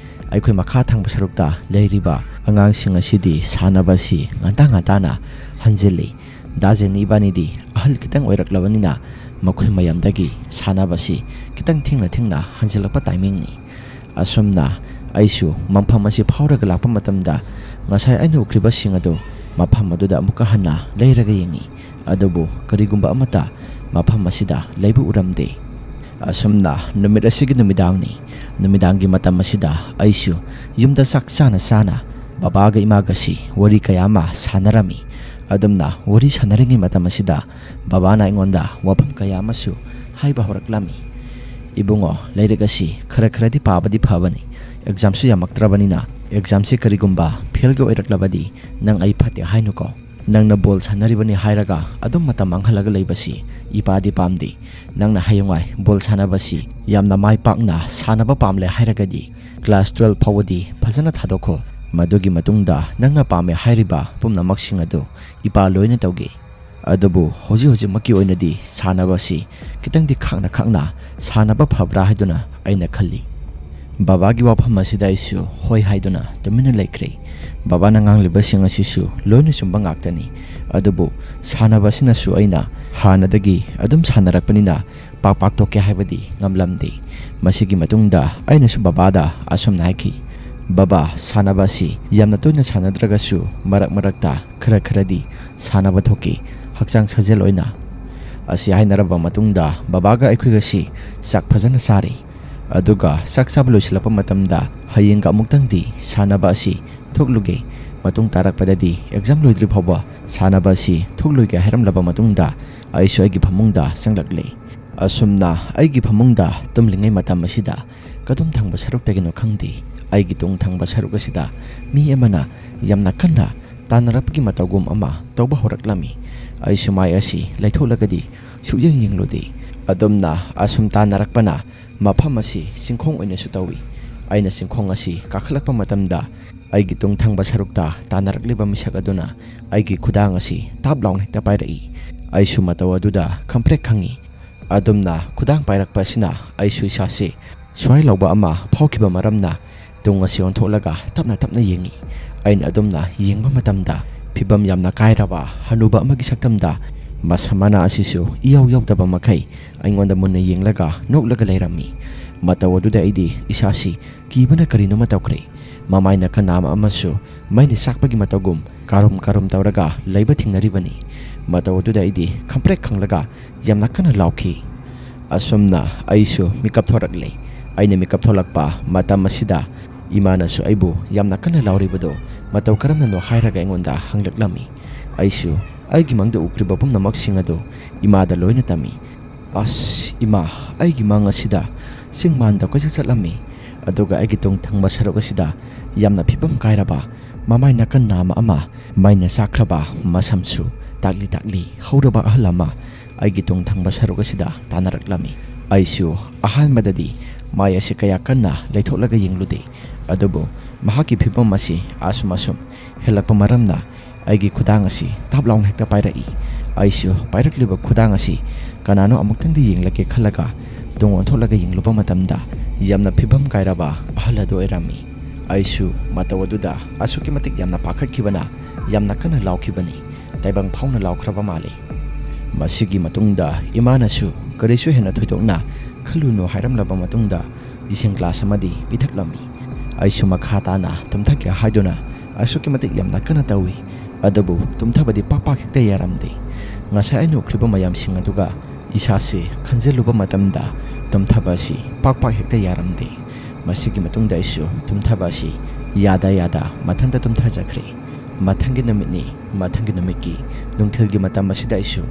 ꯑꯩꯈꯣꯏ ꯃꯈꯥ ꯊꯪꯕ ꯁꯔꯨꯛꯇ ꯂꯩꯔꯤꯕ ꯑꯉꯥꯡꯁꯤꯡ ꯑꯁꯤꯗꯤ ꯁꯥꯟꯅꯕ ꯑꯁꯤ ꯉꯟꯇꯥ ꯉꯟꯇꯥꯅ ꯍꯟꯖꯤꯜꯂꯤ꯫ ꯗꯥ ꯖꯦꯅꯤ ꯏꯕꯥꯅꯤꯗꯤ ꯑꯍꯜ ꯈꯤꯇꯪ ꯑꯣꯏꯔꯛꯂꯕꯅꯤꯅ ꯃꯈꯣꯏ ꯃꯌꯥꯝꯗꯒꯤ ꯁꯥꯟꯅꯕꯁꯤ ꯈꯤꯇꯪ ꯊꯦꯡꯅ ꯊꯦꯡꯅ ꯍꯟꯖꯤꯜꯂꯛꯄ ꯇꯥꯏꯃꯤꯡꯅꯤ꯫ ꯑꯁꯨꯝꯅ ꯑꯩꯁꯨ ꯃꯐꯝ ꯑꯁꯤ ꯐꯥꯎꯔꯒ ꯂꯥꯛꯄ ꯃꯇꯝꯗ ꯉꯁꯥꯏ ꯑꯩꯅ ꯎꯈ꯭ꯔꯤꯕꯁꯤꯡ ꯑꯗꯨ ꯃꯐꯝ ꯑꯗꯨꯗ ꯑꯃꯨꯛꯀ ꯍꯟꯅ ꯂꯩꯔꯒ ꯌꯦꯡꯉꯤ꯫ ꯑꯗꯨꯕꯨ ꯀꯔꯤꯒꯨꯝꯕ ꯑꯃꯠꯇ ꯃꯐꯝ ꯑꯁꯤꯗ ꯂꯩꯕ ꯎꯔꯝꯗꯦ꯫ ꯑꯁꯨꯝꯅ ꯅꯨꯃꯤꯠ ꯑꯁꯤꯒꯤ ꯅꯨꯃꯤꯗꯥꯡꯅꯤ꯫ ꯅꯨꯃꯤꯗꯥꯡꯒꯤ ꯃꯇꯝ ꯑꯁꯤꯗ ꯑꯩꯁꯨ ꯌꯨꯝꯗ ꯆꯥꯛ ꯆꯥꯅ ꯆꯥꯅ ꯕꯕꯥꯒ ꯏꯃꯥꯒꯁꯤ ꯋꯥꯔꯤ ꯀꯌꯥ ꯑꯃ ꯁꯥꯟꯅꯔꯝꯃꯤ꯫ ꯑꯗꯨꯝꯅ ꯋꯥꯔꯤ ꯁꯥꯟꯅꯔꯤꯉꯩ ꯃꯇꯝ ꯑꯁꯤꯗ ꯕꯕꯥꯅ ꯑꯩꯉꯣꯟꯗ ꯋꯥꯐꯝ ꯀꯌꯥ ꯑꯃꯁꯨ ꯍꯥꯏꯕ ꯍꯧꯔꯛꯂꯝꯃꯤ꯫ "ꯏꯕꯨꯡꯉꯣ, ꯂꯥꯏꯔꯤꯛ ꯑꯁꯤ ꯈꯔ ꯈꯔꯗꯤ ꯄꯥꯕꯗꯤ ꯐꯕꯅꯤ꯫ ꯑꯦꯛꯖꯥꯝꯁꯨ ꯌꯥꯝꯃꯛꯇ꯭ꯔꯕꯅꯤꯅ, ꯑꯦꯛꯖꯥꯝꯁꯤ ꯀꯔꯤꯒꯨꯝꯕ ꯐꯦꯜꯒ ꯑꯣꯏꯔꯛꯂꯕꯗꯤ ꯅꯪ ꯑꯩ ꯐꯠꯇꯦ ꯍꯥꯏꯅꯨꯀꯣ꯫ ꯅꯪꯅ ꯕꯣꯜ ꯁꯥꯟꯅꯔꯤꯕꯅꯤ ꯍꯥꯏꯔꯒ ꯑꯗꯨꯝ ꯃꯇꯝ ꯃꯥꯡꯍꯜꯂꯒ ꯂꯩꯕꯁꯤ ꯏꯄꯥꯗꯤ ꯄꯥꯝꯗꯦ꯫ ꯅꯪꯅ ꯍꯌꯦꯡꯋꯥꯏ ꯕꯣꯜ ꯁꯥꯟꯅꯕꯁꯤ ꯌꯥꯝꯅ ꯃꯥꯏ ꯄꯥꯛꯅ ꯁꯥꯟꯅꯕ ꯄꯥꯝꯂꯦ ꯍꯥꯏꯔꯒꯗꯤ ꯀ꯭ꯂꯥꯁ ꯇꯨꯋꯦꯜꯐ ꯐꯥꯎꯕꯗꯤ ꯐꯖꯅ ꯊꯥꯗꯣꯛꯈꯣ꯫ ꯃꯗꯨꯒꯤ ꯃꯇꯨꯡꯗ ꯅꯪꯅ ꯄꯥꯝꯃꯦ ꯍꯥꯏꯔꯤꯕ ꯄꯨꯝꯅꯃꯛꯁꯤꯡ ꯑꯗꯨ ꯏꯄꯥ ꯂꯣꯏꯅ ꯇꯧꯒꯦ꯫ ꯑꯗꯨꯕꯨ ꯍꯧꯖꯤꯛ ꯍꯧꯖꯤꯛꯃꯛꯀꯤ ꯑꯣꯏꯅꯗꯤ ꯁꯥꯟꯅꯕ ꯑꯁꯤ ꯈꯤꯇꯪꯗꯤ ꯈꯥꯛꯅ ꯈꯥꯛꯅ ꯁꯥꯟꯅꯕ ꯐꯕ꯭ꯔꯥ ꯍꯥꯏꯗꯨꯅ ꯑꯩꯅ ꯈꯜꯂꯤ꯫" ꯕꯕꯥꯒꯤ ꯋꯥꯐꯝ ꯑꯁꯤꯗ ꯑꯩꯁꯨ ꯍꯣꯏ ꯍꯥꯏꯗꯨꯅ ꯇꯨꯃꯤꯟꯅ ꯂꯩꯈ꯭ꯔꯦ꯫ ꯕꯕꯥꯅ ꯉꯥꯡꯂꯤꯕꯁꯤꯡ ꯑꯁꯤꯁꯨ ꯂꯣꯏꯅ ꯆꯨꯝꯕ ꯉꯥꯛꯇꯅꯤ꯫ ꯑꯗꯨꯕꯨ ꯁꯥꯟꯅꯕ ꯑꯁꯤꯅꯁꯨ ꯑꯩꯅ ꯍꯥꯟꯅꯗꯒꯤ ꯑꯗꯨꯝ ꯁꯥꯟꯅꯔꯛꯄꯅꯤꯅ ꯄꯥꯛ ꯄꯥꯛꯊꯣꯛꯀꯦ ꯍꯥꯏꯕꯗꯤ ꯉꯝꯂꯝꯗꯦ꯫ ꯃꯁꯤꯒꯤ ꯃꯇꯨꯡꯗ ꯑꯩꯅꯁꯨ ꯕꯕꯥꯗ ꯑꯁꯨꯝꯅ ꯍꯥꯏꯈꯤ, "ꯕꯕꯥ, ꯁꯥꯟꯅꯕ ꯑꯁꯤ ꯌꯥꯝꯅ ꯇꯣꯏꯅ ꯁꯥꯟꯅꯗ꯭ꯔꯒꯁꯨ ꯃꯔꯛ ꯃꯔꯛꯇ ꯈꯔ ꯈꯔꯗꯤ ꯁꯥꯟꯅꯕ ꯊꯣꯛꯀꯦ, ꯍꯛꯆꯥꯡ ꯁꯥꯖꯦꯜ ꯑꯣꯏꯅ꯫" ꯑꯁꯤ ꯍꯥꯏꯅꯔꯕ ꯃꯇꯨꯡꯗ ꯕꯕꯥꯒ ꯑꯩꯈꯣꯏꯒꯁꯤ ꯆꯥꯛ ꯐꯖꯅ ꯆꯥꯔꯦ꯫ ꯑꯗꯨꯒ ꯆꯥꯛ ꯆꯥꯕ ꯂꯣꯏꯁꯤꯜꯂꯛꯄ ꯃꯇꯝꯗ ꯍꯌꯦꯡꯒ ꯑꯃꯨꯛꯇꯪꯗꯤ ꯁꯥꯟꯅꯕ ꯑꯁꯤ ꯊꯣꯛꯂꯨꯒꯦ, ꯃꯇꯨꯡ ꯇꯥꯔꯛꯄꯗꯗꯤ ꯑꯦꯛꯖꯥꯝ ꯂꯣꯏꯗ꯭ꯔꯤ ꯐꯥꯎꯕ ꯁꯥꯟꯅꯕ ꯑꯁꯤ ꯊꯣꯛꯂꯣꯏꯒꯦ ꯍꯥꯏꯔꯝꯂꯕ ꯃꯇꯨꯡꯗ ꯑꯩꯁꯨ ꯑꯩꯒꯤ ꯐꯃꯨꯡꯗ ꯆꯪꯂꯛꯂꯦ꯫ ꯑꯁꯨꯝꯅ ꯑꯩꯒꯤ ꯐꯃꯨꯡꯗ ꯇꯨꯝꯂꯤꯉꯩ ꯃꯇꯝ ꯑꯁꯤꯗ ꯀꯗꯣꯝ ꯊꯪꯕ ꯁꯔꯨꯛꯇꯒꯤꯅꯣ ꯈꯪꯗꯦ, ꯑꯩꯒꯤ ꯇꯨꯡ ꯊꯪꯕ ꯁꯔꯨꯛ ꯑꯁꯤꯗ ꯃꯤ ꯑꯃꯅ ꯌꯥꯝꯅ ꯀꯟꯅ ꯇꯥꯟꯅꯔꯛꯄꯒꯤ ꯃꯇꯧꯒꯨꯝ ꯑꯃ ꯇꯧꯕ ꯍꯧꯔꯛꯂꯝꯃꯤ꯫ ꯑꯩꯁꯨ ꯃꯥꯏ ꯑꯁꯤ ꯂꯩꯊꯣꯛꯂꯒꯗꯤ ꯁꯨꯛꯌꯦꯡ ꯌꯦꯡꯂꯨꯗꯦ꯫ ꯑꯗꯨꯝꯅ ꯑꯁꯨꯝ ꯇꯥꯟꯅꯔꯛꯄꯅ ꯃꯐꯝ ꯑꯁꯤ ꯆꯤꯡꯈꯣꯡ ꯑꯣꯏꯅꯁꯨ ꯇꯧꯏ꯫ ꯑꯩꯅ ꯆꯤꯡꯈꯣꯡ ꯑꯁꯤ ꯀꯥꯈꯠꯂꯛꯄ ꯃꯇꯝꯗ ꯑꯩꯒꯤ ꯇꯨꯡ ꯊꯪꯕ ꯁꯔꯨꯛꯇ ꯇꯥꯟꯅꯔꯛꯂꯤꯕ ꯃꯤꯁꯛ ꯑꯗꯨꯅ ꯑꯩꯒꯤ ꯈꯨꯗꯥꯡ ꯑꯁꯤ ꯇꯥꯞ ꯂꯥꯎꯅ ꯍꯦꯛꯇ ꯄꯥꯏꯔꯛꯏ꯫ ꯑꯩꯁꯨ ꯃꯇꯧ ꯑꯗꯨꯗ ꯈꯪꯄ꯭ꯔꯦꯛ ꯈꯪꯉꯤ꯫ ꯑꯗꯨꯝꯅ ꯈꯨꯗꯥꯡ ꯄꯥꯏꯔꯛꯄ ꯑꯁꯤꯅ ꯑꯩꯁꯨ ꯏꯁꯥꯁꯤ ꯁ꯭ꯋꯥꯏ ꯂꯥꯎꯕ ꯑꯃ ꯐꯥꯎꯈꯤꯕ ꯃꯔꯝꯅ ꯇꯨꯡ ꯑꯁꯤ ꯑꯣꯟꯊꯣꯛꯂꯒ ꯇꯞꯅ ꯇꯞꯅ ꯌꯦꯡꯉꯤ꯫ ꯑꯩꯅ ꯑꯗꯨꯝꯅ ꯌꯦꯡꯕ ꯃꯇꯝꯗ ꯐꯤꯕꯝ ꯌꯥꯝꯅ ꯀꯥꯏꯔꯕ ꯍꯅꯨꯕ ꯑꯃꯒꯤ ꯁꯛꯇꯝꯗ ꯃꯁꯝ ꯃꯅꯥ ꯑꯁꯤꯁꯨ ꯏꯌꯥꯎ ꯌꯥꯎꯗꯕ ꯃꯈꯩ ꯑꯩꯉꯣꯟꯗ ꯃꯨꯟꯅ ꯌꯦꯡꯂꯒ ꯅꯣꯛꯂꯒ ꯂꯩꯔꯝꯃꯤ꯫ ꯃꯇꯧ ꯑꯗꯨꯗ ꯑꯩꯗꯤ ꯏꯁꯥꯁꯤ ꯀꯤꯕꯅ ꯀꯔꯤꯅꯣꯃ ꯇꯧꯈ꯭ꯔꯦ꯫ ꯃꯃꯥꯏ ꯅꯥꯀꯟ ꯅꯥꯝꯃ ꯑꯃꯁꯨ ꯃꯩꯅ ꯆꯥꯛꯄꯒꯤ ꯃꯇꯧꯒꯨꯝ ꯀꯥꯔꯨꯝ ꯀꯥꯔꯨꯝ ꯇꯧꯔꯒ ꯂꯩꯕ ꯊꯦꯡꯅꯔꯤꯕꯅꯤ꯫ ꯃꯇꯧ ꯑꯗꯨꯗ ꯑꯩꯗꯤ ꯈꯪꯄ꯭ꯔꯦꯛ ꯈꯪꯂꯒ ꯌꯥꯝꯅ ꯀꯟꯅ ꯂꯥꯎꯈꯤ꯫ ꯑꯁꯨꯝꯅ ꯑꯩꯁꯨ ꯃꯤꯀꯞ ꯊꯣꯔꯛꯂꯦ꯫ ꯑꯩꯅ ꯃꯤꯀꯞ ꯊꯣꯛꯂꯛꯄ ꯃꯇꯝ ꯑꯁꯤꯗ ꯏꯃꯥꯅꯁꯨ ꯑꯩꯕꯨ ꯌꯥꯝꯅ ꯀꯟꯅ ꯂꯥꯎꯔꯤꯕꯗꯣ ꯃꯇꯧ ꯀꯔꯝꯅꯅꯣ ꯍꯥꯏꯔꯒ ꯑꯩꯉꯣꯟꯗ ꯍꯪꯂꯛꯂꯝꯃꯤ꯫ ꯑꯩꯁꯨ ꯑꯩꯒꯤ ꯃꯪꯗ ꯎꯈ꯭ꯔꯤꯕ ꯄꯨꯝꯅꯃꯛꯁꯤꯡ ꯑꯗꯨ ꯏꯃꯥꯗ ꯂꯣꯏꯅ ꯇꯝꯃꯤ꯫ ꯑꯁ ꯏꯃꯥ, ꯑꯩꯒꯤ ꯃꯪ ꯑꯁꯤꯗ ꯆꯤꯡ ꯃꯥꯟꯗ ꯀꯣꯏꯆꯠ ꯆꯠꯂꯝꯃꯤ꯫ ꯑꯗꯨꯒ ꯑꯩꯒꯤ ꯇꯨꯡ ꯊꯪꯕ ꯁꯔꯨꯛ ꯑꯁꯤꯗ ꯌꯥꯝꯅ ꯐꯤꯕꯝ ꯀꯥꯏꯔꯕ, ꯃꯃꯥꯏ ꯅꯥꯀꯟ ꯅꯥꯝꯃ ꯑꯃ, ꯃꯩꯅ ꯆꯥꯛꯈ꯭ꯔꯕ, ꯃꯁꯝꯁꯨ ꯇꯥꯛꯂꯤ ꯇꯥꯛꯂꯤ ꯍꯧꯔꯕ ꯑꯍꯜ ꯑꯃ ꯑꯩꯒꯤ ꯇꯨꯡ ꯊꯪꯕ ꯁꯔꯨꯛ ꯑꯁꯤꯗ ꯇꯥꯟꯅꯔꯛꯂꯝꯃꯤ꯫ ꯑꯩꯁꯨ ꯑꯍꯥꯟꯕꯗꯗꯤ ꯃꯥꯏ ꯑꯁꯤ ꯀꯌꯥ ꯀꯟꯅ ꯂꯩꯊꯣꯛꯂꯒ ꯌꯦꯡꯂꯨꯗꯦ, ꯑꯗꯨꯕꯨ ꯃꯍꯥꯛꯀꯤ ꯐꯤꯕꯝ ꯑꯁꯤ ꯑꯁꯨꯝ ꯑꯁꯨꯝ ꯍꯦꯜꯂꯛꯄ ꯃꯔꯝꯅ ꯑꯩꯒꯤ ꯈꯨꯗꯥꯡ ꯑꯁꯤ ꯇꯥꯞ ꯂꯥꯎꯅ ꯍꯦꯛꯇ ꯄꯥꯏꯔꯛꯏ꯫ ꯑꯩꯁꯨ ꯄꯥꯏꯔꯛꯂꯤꯕ ꯈꯨꯗꯥꯡ ꯑꯁꯤ ꯀꯅꯥꯅꯣ ꯑꯃꯨꯛꯇꯪꯗꯤ ꯌꯦꯡꯂꯒꯦ ꯈꯜꯂꯒ ꯇꯨꯡ ꯑꯣꯟꯊꯣꯛꯂꯒ ꯌꯦꯡꯂꯨꯕ ꯃꯇꯝꯗ ꯌꯥꯝꯅ ꯐꯤꯕꯝ ꯀꯥꯏꯔꯕ ꯑꯍꯜ ꯑꯗꯨ ꯑꯣꯏꯔꯝꯃꯤ꯫ ꯑꯩꯁꯨ ꯃꯇꯧ ꯑꯗꯨꯗ ꯑꯁꯨꯛꯀꯤ ꯃꯇꯤꯛ ꯌꯥꯝꯅ ꯄꯥꯈꯠꯈꯤꯕꯅ ꯌꯥꯝꯅ ꯀꯟꯅ ꯂꯥꯎꯈꯤꯕꯅꯤ꯫ ꯇꯥꯏꯕꯪ ꯐꯥꯎꯅ ꯂꯥꯎꯈ꯭ꯔꯕ ꯃꯥꯜꯂꯤ꯫ ꯃꯁꯤꯒꯤ ꯃꯇꯨꯡꯗ ꯏꯃꯥꯅꯁꯨ ꯀꯔꯤꯁꯨ ꯍꯦꯟꯅ ꯊꯣꯏꯗꯣꯛꯅ ꯈꯜꯂꯨꯅꯨ ꯍꯥꯏꯔꯝꯂꯕ ꯃꯇꯨꯡꯗ ꯏꯁꯤꯡ ꯒ꯭ꯂꯥꯁ ꯑꯃꯗꯤ ꯄꯤꯊꯛꯂꯝꯃꯤ꯫ ꯑꯩꯁꯨ ꯃꯈꯥ ꯇꯥꯅ ꯇꯨꯝꯊꯒꯦ ꯍꯥꯏꯗꯨꯅ ꯑꯁꯨꯛꯀꯤ ꯃꯇꯤꯛ ꯌꯥꯝꯅ ꯀꯟꯅ ꯇꯧꯏ, ꯑꯗꯨꯕꯨ ꯇꯨꯝꯊꯕꯗꯤ ꯄꯥꯛ ꯄꯥꯛ ꯍꯦꯛꯇ ꯌꯥꯔꯝꯗꯦ꯫ ꯉꯁꯥꯏ ꯑꯩꯅ ꯎꯈ꯭ꯔꯤꯕ ꯃꯌꯥꯝꯁꯤꯡ ꯑꯗꯨꯒ ꯏꯁꯥꯁꯤ ꯈꯟꯖꯤꯜꯂꯨꯕ ꯃꯇꯝꯗ ꯇꯨꯝꯊꯕ ꯑꯁꯤ ꯄꯥꯛ ꯄꯥꯛ ꯍꯦꯛꯇ ꯌꯥꯔꯝꯗꯦ꯫ ꯃꯁꯤꯒꯤ ꯃꯇꯨꯡꯗ ꯑꯩꯁꯨ ꯇꯨꯝꯊꯕ ꯑꯁꯤ ꯌꯥꯗ ꯌꯥꯗ ꯃꯊꯟꯇ ꯇꯨꯝꯊꯖꯈ꯭ꯔꯦ꯫ ꯃꯊꯪꯒꯤ ꯅꯨꯃꯤꯠꯅꯤ꯫ ꯃꯊꯪꯒꯤ ꯅꯨꯃꯤꯠꯀꯤ ꯅꯨꯡꯊꯤꯜꯒꯤ ꯃꯇꯝ ꯑꯁꯤꯗ ꯑꯩꯁꯨ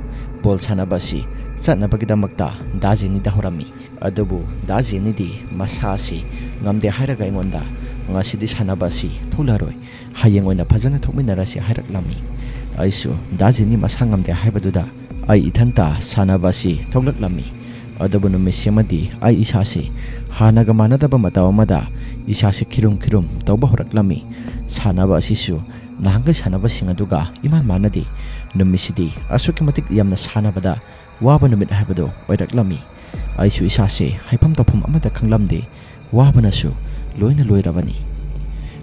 ꯕꯣꯜ ꯁꯥꯟꯅꯕ ꯑꯁꯤ ꯆꯠꯅꯕꯒꯤꯗꯃꯛꯇ ꯗꯥ ꯖꯦꯅꯤꯗ ꯍꯧꯔꯝꯃꯤ꯫ ꯑꯗꯨꯕꯨ ꯗꯥ ꯖꯦꯅꯤꯗꯤ ꯃꯁꯥ ꯑꯁꯤ ꯉꯝꯗꯦ ꯍꯥꯏꯔꯒ ꯑꯩꯉꯣꯟꯗ "ꯉꯁꯤꯗꯤ ꯁꯥꯟꯅꯕ ꯑꯁꯤ ꯊꯣꯛꯂꯔꯣꯏ, ꯍꯌꯦꯡ ꯑꯣꯏꯅ ꯐꯖꯅ ꯊꯣꯛꯃꯤꯟꯅꯔꯁꯤ" ꯍꯥꯏꯔꯛꯂꯝꯃꯤ꯫ ꯑꯩꯁꯨ ꯗꯥ ꯖꯦꯅꯤ ꯃꯁꯥ ꯉꯝꯗꯦ ꯍꯥꯏꯕꯗꯨꯗ ꯑꯩ ꯏꯊꯟꯇ ꯁꯥꯟꯅꯕ ꯑꯁꯤ ꯊꯣꯛꯂꯛꯂꯝꯃꯤ꯫ ꯑꯗꯨꯕꯨ ꯅꯨꯃꯤꯠꯁꯤꯃꯗꯤ ꯑꯩ ꯏꯁꯥꯁꯤ ꯍꯥꯟꯅꯒ ꯃꯥꯟꯅꯗꯕ ꯃꯇꯧ ꯑꯃꯗ ꯏꯁꯥꯁꯤ ꯈꯤꯔꯨꯝ ꯈꯤꯔꯨꯝ ꯇꯧꯕ ꯍꯧꯔꯛꯂꯝꯃꯤ꯫ ꯁꯥꯟꯅꯕ ꯑꯁꯤꯁꯨ ꯅꯍꯥꯟꯈꯩ ꯁꯥꯟꯅꯕꯁꯤꯡ ꯑꯗꯨꯒ ꯏꯃꯥꯟ ꯃꯥꯟꯅꯗꯦ꯫ ꯅꯨꯃꯤꯠꯁꯤꯗꯤ ꯑꯁꯨꯛꯀꯤ ꯃꯇꯤꯛ ꯌꯥꯝꯅ ꯁꯥꯟꯅꯕꯗ ꯋꯥꯕ ꯅꯨꯃꯤꯠ ꯍꯥꯏꯕꯗꯨ ꯑꯣꯏꯔꯛꯂꯝꯃꯤ꯫ ꯑꯩꯁꯨ ꯏꯁꯥꯁꯦ ꯍꯥꯏꯐꯝ ꯇꯧꯐꯝ ꯑꯃꯠꯇ ꯈꯪꯂꯝꯗꯦ꯫ ꯋꯥꯕꯅꯁꯨ ꯂꯣꯏꯅ ꯂꯣꯏꯔꯕꯅꯤ꯫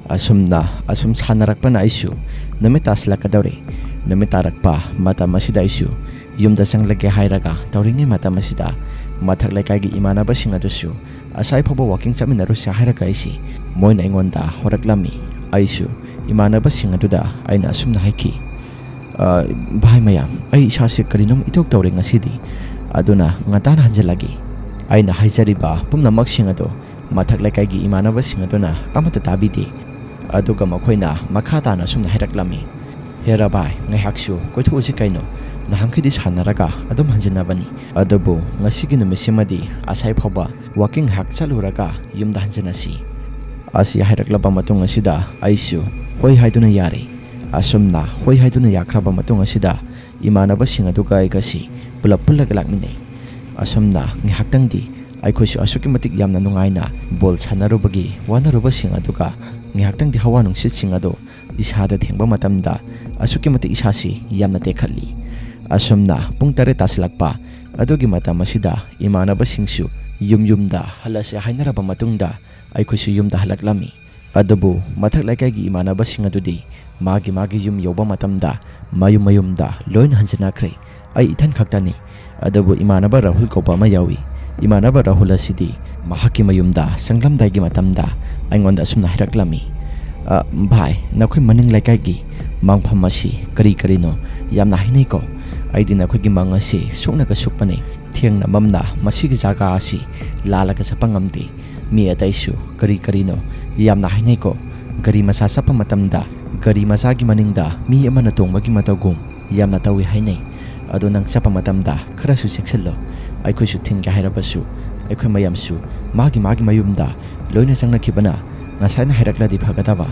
ꯑꯁꯨꯝꯅ ꯑꯁꯨꯝ ꯁꯥꯟꯅꯔꯛꯄꯅ ꯑꯩꯁꯨ ꯅꯨꯃꯤꯠ ꯇꯥꯁꯤꯜꯂꯛꯀꯗꯧꯔꯦ꯫ ꯅꯨꯃꯤꯠ ꯇꯥꯔꯛꯄ ꯃꯇꯝ ꯑꯁꯤꯗ ꯑꯩꯁꯨ ꯌꯨꯝꯗ ꯆꯪꯂꯒꯦ ꯍꯥꯏꯔꯒ ꯇꯧꯔꯤꯉꯩ ꯃꯇꯝ ꯑꯁꯤꯗ ꯃꯊꯛ ꯂꯩꯀꯥꯏꯒꯤ ꯏꯃꯥꯟꯅꯕꯁꯤꯡ ꯑꯗꯨꯁꯨ "ꯑꯁꯥꯏ ꯐꯥꯎꯕ ꯋꯥꯀꯤꯡ ꯆꯠꯃꯤꯟꯅꯔꯨꯁꯦ" ꯍꯥꯏꯔꯒ ꯑꯩꯁꯤ ꯃꯣꯏꯅ ꯑꯩꯉꯣꯟꯗ ꯍꯧꯔꯛꯂꯝꯃꯤ꯫ ꯑꯩꯁꯨ ꯏꯃꯥꯟꯅꯕꯁꯤꯡ ꯑꯗꯨꯗ ꯑꯩꯅ ꯑꯁꯨꯝꯅ ꯍꯥꯏꯈꯤ, "ꯑ, ꯚꯥꯏ ꯃꯌꯥꯝ, ꯑꯩ ꯏꯁꯥꯁꯦ ꯀꯔꯤꯅꯣꯝ ꯏꯇꯧ ꯇꯧꯔꯦ ꯉꯁꯤꯗꯤ, ꯑꯗꯨꯅ ꯉꯟꯇꯥꯅ ꯍꯟꯖꯤꯜꯂꯒꯦ"꯫ ꯑꯩꯅ ꯍꯥꯏꯖꯔꯤꯕ ꯄꯨꯝꯅꯃꯛꯁꯤꯡ ꯑꯗꯣ ꯃꯊꯛ ꯂꯩꯀꯥꯏꯒꯤ ꯏꯃꯥꯟꯅꯕꯁꯤꯡ ꯑꯗꯨꯅ ꯑꯃꯠꯇ ꯇꯥꯕꯤꯗꯦ꯫ ꯑꯗꯨꯒ ꯃꯈꯣꯏꯅ ꯃꯈꯥ ꯇꯥꯅ ꯑꯁꯨꯝꯅ ꯍꯥꯏꯔꯛꯂꯝꯃꯤ, "ꯍꯦꯔꯥ ꯚꯥꯏ, ꯉꯥꯏꯍꯥꯛꯁꯨ ꯀꯣꯏꯊꯣꯛꯎꯁꯤ ꯀꯩꯅꯣ, ꯅꯍꯥꯟꯈꯩꯗꯤ ꯁꯥꯟꯅꯔꯒ ꯑꯗꯨꯝ ꯍꯟꯖꯤꯟꯅꯕꯅꯤ, ꯑꯗꯨꯕꯨ ꯉꯁꯤꯒꯤ ꯅꯨꯃꯤꯠꯁꯤꯃꯗꯤ ꯑꯁꯥꯏ ꯐꯥꯎꯕ ꯋꯥꯀꯤꯡ ꯉꯥꯏꯍꯥꯛ ꯆꯠꯂꯨꯔꯒ ꯌꯨꯝꯗ ꯍꯟꯖꯤꯟꯅꯁꯤ"꯫ ꯑꯁꯤ ꯍꯥꯏꯔꯛꯂꯕ ꯃꯇꯨꯡ ꯑꯁꯤꯗ ꯑꯩꯁꯨ ꯍꯣꯏ ꯍꯥꯏꯗꯨꯅ ꯌꯥꯔꯦ꯫ ꯑꯁꯨꯝꯅ ꯍꯣꯏ ꯍꯥꯏꯗꯨꯅ ꯌꯥꯈ꯭ꯔꯕ ꯃꯇꯨꯡ ꯑꯁꯤꯗ ꯏꯃꯥꯟꯅꯕꯁꯤꯡ ꯑꯗꯨꯒ ꯑꯩꯒꯁꯤ ꯄꯨꯂꯞ ꯄꯨꯜꯂꯒ ꯂꯥꯛꯃꯤꯟꯅꯩ꯫ ꯑꯁꯨꯝꯅ ꯉꯥꯏꯍꯥꯛꯇꯪꯗꯤ ꯑꯩꯈꯣꯏꯁꯨ ꯑꯁꯨꯛꯀꯤ ꯃꯇꯤꯛ ꯌꯥꯝꯅ ꯅꯨꯡꯉꯥꯏꯅ ꯕꯣꯜ ꯁꯥꯟꯅꯔꯨꯕꯒꯤ ꯋꯥꯅꯔꯨꯕꯁꯤꯡ ꯑꯗꯨꯒ ꯉꯥꯏꯍꯥꯛꯇꯪꯗꯤ ꯍꯋꯥ ꯅꯨꯡꯁꯤꯠꯁꯤꯡ ꯑꯗꯨ ꯏꯁꯥꯗ ꯊꯦꯡꯕ ꯃꯇꯝꯗ ꯑꯁꯨꯛꯀꯤ ꯃꯇꯤꯛ ꯏꯁꯥꯁꯤ ꯌꯥꯝꯅ ꯇꯦꯛꯈꯠꯂꯤ꯫ ꯑꯁꯨꯝꯅ ꯄꯨꯡ ꯇꯔꯦꯠ ꯇꯥꯁꯤꯜꯂꯛꯄ ꯑꯗꯨꯒꯤ ꯃꯇꯝ ꯑꯁꯤꯗ ꯏꯃꯥꯟꯅꯕꯁꯤꯡꯁꯨ ꯌꯨꯝ ꯌꯨꯝꯗ ꯍꯜꯂꯁꯦ ꯍꯥꯏꯅꯔꯕ ꯃꯇꯨꯡꯗ ꯑꯩꯈꯣꯏꯁꯨ ꯌꯨꯝꯗ ꯍꯜꯂꯛꯂꯝꯃꯤ꯫ ꯑꯗꯨꯕꯨ ꯃꯊꯛ ꯂꯩꯀꯥꯏꯒꯤ ꯏꯃꯥꯟꯅꯕꯁꯤꯡ ꯑꯗꯨꯗꯤ ꯃꯥꯒꯤ ꯃꯥꯒꯤ ꯌꯨꯝ ꯌꯧꯕ ꯃꯇꯝꯗ ꯃꯌꯨꯝ ꯃꯌꯨꯝꯗ ꯂꯣꯏꯅ ꯍꯟꯖꯤꯟꯅꯈ꯭ꯔꯦ꯫ ꯑꯩ ꯏꯊꯟ ꯈꯛꯇꯅꯤ꯫ ꯑꯗꯨꯕꯨ ꯏꯃꯥꯟꯅꯕ ꯔꯥꯍꯨꯜ ꯀꯧꯕ ꯑꯃ ꯌꯥꯎꯏ꯫ ꯏꯃꯥꯟꯅꯕ ꯔꯥꯍꯨꯜ ꯑꯁꯤꯗꯤ ꯃꯍꯥꯛꯀꯤ ꯃꯌꯨꯝꯗ ꯆꯪꯂꯝꯗꯥꯏꯒꯤ ꯃꯇꯝꯗ ꯑꯩꯉꯣꯟꯗ ꯑꯁꯨꯝꯅ ꯍꯥꯏꯔꯛꯂꯝꯃꯤ, "ꯑ, ꯚꯥꯏ, ꯅꯈꯣꯏ ꯃꯅꯤꯡ ꯂꯩꯀꯥꯏꯒꯤ ꯃꯪꯐꯝ ꯑꯁꯤ ꯀꯔꯤ ꯀꯔꯤꯅꯣ ꯌꯥꯝꯅ ꯍꯥꯏꯅꯩꯀꯣ? ꯑꯩꯗꯤ ꯅꯈꯣꯏꯒꯤ ꯃꯪ ꯑꯁꯤ ꯁꯨꯛꯅꯒ ꯁꯨꯛꯄꯅꯤ꯫ ꯊꯦꯡꯅ ꯃꯝꯅ ꯃꯁꯤꯒꯤ ꯖꯒꯥ ꯑꯁꯤ ꯂꯥꯜꯂꯒ ꯆꯠꯄ ꯉꯝꯗꯦ꯫ ꯃꯤ ꯑꯇꯩꯁꯨ ꯀꯔꯤ ꯀꯔꯤꯅꯣ ꯌꯥꯝꯅ ꯍꯥꯏꯅꯩꯀꯣ꯫ ꯒꯥꯔꯤ ꯃꯆꯥ ꯆꯠꯄ ꯃꯇꯝꯗ ꯒꯥꯔꯤ ꯃꯆꯥꯒꯤ ꯃꯅꯤꯡꯗ ꯃꯤ ꯑꯃꯅ ꯇꯣꯡꯕꯒꯤ ꯃꯇꯧꯒꯨꯝ ꯌꯥꯝꯅ ꯇꯧꯏ ꯍꯥꯏꯅꯩ꯫ ꯑꯗꯣ ꯅꯪ ꯆꯠꯄ ꯃꯇꯝꯗ ꯈꯔꯁꯨ ꯆꯦꯛꯁꯤꯜꯂꯣ꯫ ꯑꯩꯈꯣꯏꯁꯨ ꯊꯤꯡꯒꯦ ꯍꯥꯏꯔꯕꯁꯨ ꯑꯩꯈꯣꯏ ꯃꯌꯥꯝꯁꯨ ꯃꯥꯒꯤ ꯃꯥꯒꯤ ꯃꯌꯨꯝꯗ ꯂꯣꯏꯅ ꯆꯪꯅꯈꯤꯕꯅ ꯉꯁꯥꯏꯅ ꯍꯥꯏꯔꯛꯂꯗꯤ ꯐꯒꯗꯕ꯫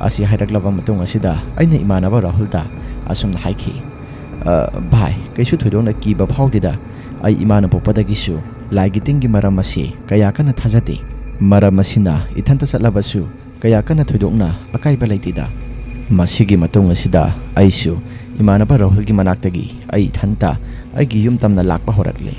ꯑꯁꯤ ꯍꯥꯏꯔꯛꯂꯕ ꯃꯇꯨꯡ ꯑꯁꯤꯗ ꯑꯩꯅ ꯏꯃꯥꯟꯅꯕ ꯔꯥꯍꯨꯜꯗ ꯑꯁꯨꯝꯅ ꯍꯥꯏꯈꯤ, "ꯑ, ꯚꯥꯏ, ꯀꯩꯁꯨ ꯊꯣꯏꯗꯣꯛꯅ ꯀꯤꯕ ꯐꯥꯎꯗꯦꯗ꯫ ꯑꯩ ꯏꯃꯥꯅ ꯄꯣꯛꯄꯗꯒꯤꯁꯨ ꯂꯥꯏꯒꯤ ꯇꯤꯟꯒꯤ ꯃꯔꯝ ꯑꯁꯤ ꯀꯌꯥ ꯀꯟꯅ ꯊꯥꯖꯗꯦ꯫ ꯃꯔꯝ ꯑꯁꯤꯅ ꯏꯊꯟꯇ ꯆꯠꯂꯕꯁꯨ ꯀꯌꯥ ꯀꯟꯅ ꯊꯣꯏꯗꯣꯛꯅ ꯑꯀꯥꯏꯕ ꯂꯩꯇꯦꯗ"꯫ ꯃꯁꯤꯒꯤ ꯃꯇꯨꯡ ꯑꯁꯤꯗ ꯑꯩꯁꯨ ꯏꯃꯥꯟꯅꯕ ꯔꯥꯍꯨꯜꯒꯤ ꯃꯅꯥꯛꯇꯒꯤ ꯑꯩ ꯏꯊꯟꯇ ꯑꯩꯒꯤ ꯌꯨꯝ ꯇꯝꯅ ꯂꯥꯛꯄ ꯍꯧꯔꯛꯂꯦ꯫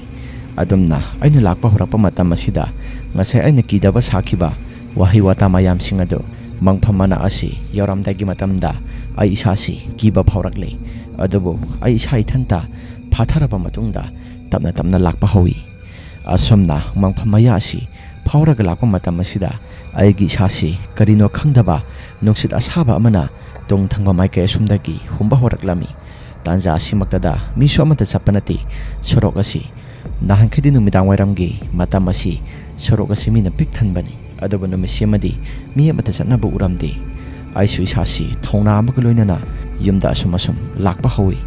ꯑꯗꯨꯝꯅ ꯑꯩꯅ ꯂꯥꯛꯄ ꯍꯧꯔꯛꯄ ꯃꯇꯝ ꯑꯁꯤꯗ ꯉꯁꯥꯏ ꯑꯩꯅ ꯀꯤꯗꯕ ꯁꯥꯈꯤꯕ ꯋꯥꯍꯩ ꯋꯥꯇꯥ ꯃꯌꯥꯝꯁꯤꯡ ꯑꯗꯨ ꯃꯪꯐꯝ ꯃꯅꯥ ꯑꯁꯤ ꯌꯧꯔꯝꯗꯥꯏꯒꯤ ꯃꯇꯝꯗ ꯑꯩ ꯏꯁꯥꯁꯤ ꯀꯤꯕ ꯐꯥꯎꯔꯛꯂꯦ꯫ ꯑꯗꯨꯕꯨ ꯑꯩ ꯏꯁꯥ ꯏꯊꯟꯇ ꯐꯥꯊꯔꯕ ꯃꯇꯨꯡꯗ ꯇꯞꯅ ꯇꯞꯅ ꯂꯥꯛꯄ ꯍꯧꯏ꯫ ꯑꯁꯨꯝꯅ ꯃꯪꯐꯝ ꯃꯌꯥ ꯑꯁꯤ ꯐꯥꯎꯔꯒ ꯂꯥꯛꯄ ꯃꯇꯝ ꯑꯁꯤꯗ ꯑꯩꯒꯤ ꯏꯁꯥꯁꯤ ꯀꯔꯤꯅꯣ ꯈꯪꯗꯕ ꯅꯨꯡꯁꯤꯠ ꯑꯁꯥꯕ ꯑꯃꯅ ꯇꯨꯡ ꯊꯪꯕ ꯃꯥꯏꯀꯩ ꯑꯁꯨꯝꯗꯒꯤ ꯍꯨꯝꯕ ꯍꯧꯔꯛꯂꯝꯃꯤ꯫ ꯇꯥꯟꯖꯥ ꯑꯁꯤꯃꯛꯇꯗ ꯃꯤꯁꯨ ꯑꯃꯠꯇ ꯆꯠꯄ ꯅꯠꯇꯦ꯫ ꯁꯣꯔꯣꯛ ꯑꯁꯤ, ꯅꯍꯥꯟꯈꯩꯗꯤ ꯅꯨꯃꯤꯗꯥꯡ ꯋꯥꯏꯔꯝꯒꯤ ꯃꯇꯝ ꯑꯁꯤ ꯁꯣꯔꯣꯛ ꯑꯁꯤ ꯃꯤꯅ ꯄꯤꯛ ꯊꯟꯕꯅꯤ, ꯑꯗꯨꯕꯨ ꯅꯨꯃꯤꯠꯁꯤꯃꯗꯤ ꯃꯤ ꯑꯃꯠꯇ ꯆꯠꯅꯕ ꯎꯔꯝꯗꯦ꯫ ꯑꯩꯁꯨ ꯏꯁꯥꯁꯤ ꯊꯧꯅꯥ ꯑꯃꯒ ꯂꯣꯏꯅꯅ ꯌꯨꯝꯗ ꯑꯁꯨꯝ ꯑꯁꯨꯝ ꯂꯥꯛꯄ ꯍꯧꯏ꯫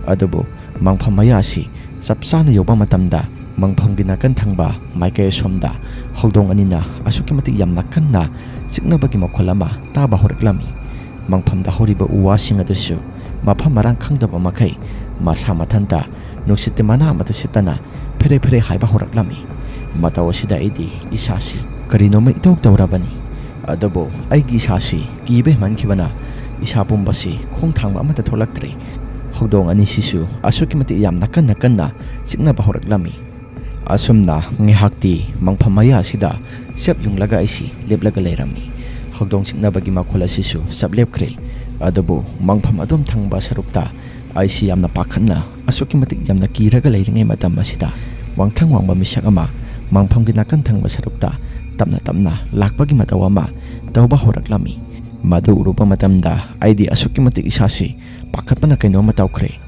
ꯑꯗꯨꯕꯨ ꯃꯪꯐꯝ ꯃꯌꯥ ꯑꯁꯤ ꯆꯞ ꯆꯥꯅ ꯌꯧꯕ ꯃꯇꯝꯗ ꯃꯪꯐꯝꯒꯤ ꯅꯥꯀꯟ ꯊꯪꯕ ꯃꯥꯏꯀꯩ ꯑꯁꯣꯝꯗ ꯍꯧꯗꯣꯡ ꯑꯅꯤꯅ ꯑꯁꯨꯛꯀꯤ ꯃꯇꯤꯛ ꯌꯥꯝꯅ ꯀꯟꯅ ꯆꯤꯛꯅꯕꯒꯤ ꯃꯈꯣꯜ ꯑꯃ ꯇꯥꯕ ꯍꯧꯔꯛꯂꯝꯃꯤ꯫ ꯃꯪꯐꯝꯗ ꯍꯧꯔꯤꯕ ꯎ ꯋꯥꯁꯤꯡ ꯑꯗꯨꯁꯨ ꯃꯐꯝ ꯃꯔꯥꯡ ꯈꯪꯗꯕ ꯃꯈꯩ ꯃꯁꯥ ꯃꯊꯟꯇ ꯅꯨꯡꯁꯤꯠꯇꯤ ꯃꯅꯥ ꯑꯃꯠꯇ ꯁꯤꯠꯇꯅ ꯐꯦꯔꯦ ꯐꯦꯔꯦ ꯍꯥꯏꯕ ꯍꯧꯔꯛꯂꯝꯃꯤ꯫ ꯃꯇꯧ ꯑꯁꯤꯗ ꯑꯩꯗꯤ ꯏꯁꯥꯁꯤ ꯀꯔꯤꯅꯣꯃ ꯏꯇꯧ ꯇꯧꯔꯕꯅꯤ꯫ ꯑꯗꯨꯕꯨ ꯑꯩꯒꯤ ꯏꯁꯥꯁꯤ ꯀꯤꯕ ꯍꯦꯟꯃꯟꯈꯤꯕꯅ ꯏꯁꯥ ꯄꯨꯝꯕꯁꯤ ꯈꯣꯡ ꯊꯥꯡꯕ ꯑꯃꯠꯇ ꯊꯣꯛꯂꯛꯇ꯭ꯔꯦ꯫ ꯍꯧꯗꯣꯡ ꯑꯅꯤꯁꯤꯁꯨ ꯑꯁꯨꯛꯀꯤ ꯃꯇꯤꯛ ꯌꯥꯝꯅ ꯀꯟꯅ ꯀꯟꯅ ꯆꯤꯛꯅꯕ ꯍꯧꯔꯛꯂꯝꯃꯤ꯫ ꯑꯁꯨꯝꯅ ꯉꯥꯏꯍꯥꯛꯇꯤ ꯃꯪꯐꯝ ꯃꯌꯥ ꯑꯁꯤꯗ ꯆꯞ ꯌꯨꯡꯂꯒ ꯑꯩꯁꯤ ꯂꯦꯞꯂꯒ ꯂꯩꯔꯝꯃꯤ꯫ ꯍꯧꯗꯣꯡ ꯆꯤꯛꯅꯕꯒꯤ ꯃꯈꯣꯜ ꯑꯁꯤꯁꯨ ꯆꯞ ꯂꯦꯞꯈ꯭ꯔꯦ꯫ ꯑꯗꯨꯕꯨ ꯃꯪꯐꯝ ꯑꯗꯨꯝ ꯊꯪꯕ ꯁꯔꯨꯛꯇ ꯑꯩꯁꯤ ꯌꯥꯝꯅ ꯄꯥꯈꯠꯅ, ꯑꯁꯨꯛꯀꯤ ꯃꯇꯤꯛ ꯌꯥꯝꯅ ꯀꯤꯔꯒ ꯂꯩꯔꯤꯉꯩ ꯃꯇꯝ ꯑꯁꯤꯗ ꯋꯥꯡꯊ꯭ꯔꯪ ꯋꯥꯡꯕ ꯃꯤꯁꯛ ꯑꯃ ꯃꯪꯐꯝꯒꯤ ꯅꯥꯀꯟ ꯊꯪꯕ ꯁꯔꯨꯛꯇ ꯇꯞꯅ ꯇꯞꯅ ꯂꯥꯛꯄꯒꯤ ꯃꯇꯧ ꯑꯃ ꯇꯧꯕ ꯍꯧꯔꯛꯂꯝꯃꯤ꯫ ꯃꯗꯨ ꯎꯔꯨꯕ ꯃꯇꯝꯗ ꯑꯩꯗꯤ ꯑꯁꯨꯛꯀꯤ ꯃꯇꯤꯛ ꯏꯁꯥꯁꯤ ꯄꯥꯈꯠꯄꯅ ꯀꯩꯅꯣꯝꯃ ꯇꯧꯈ꯭ꯔꯦ꯫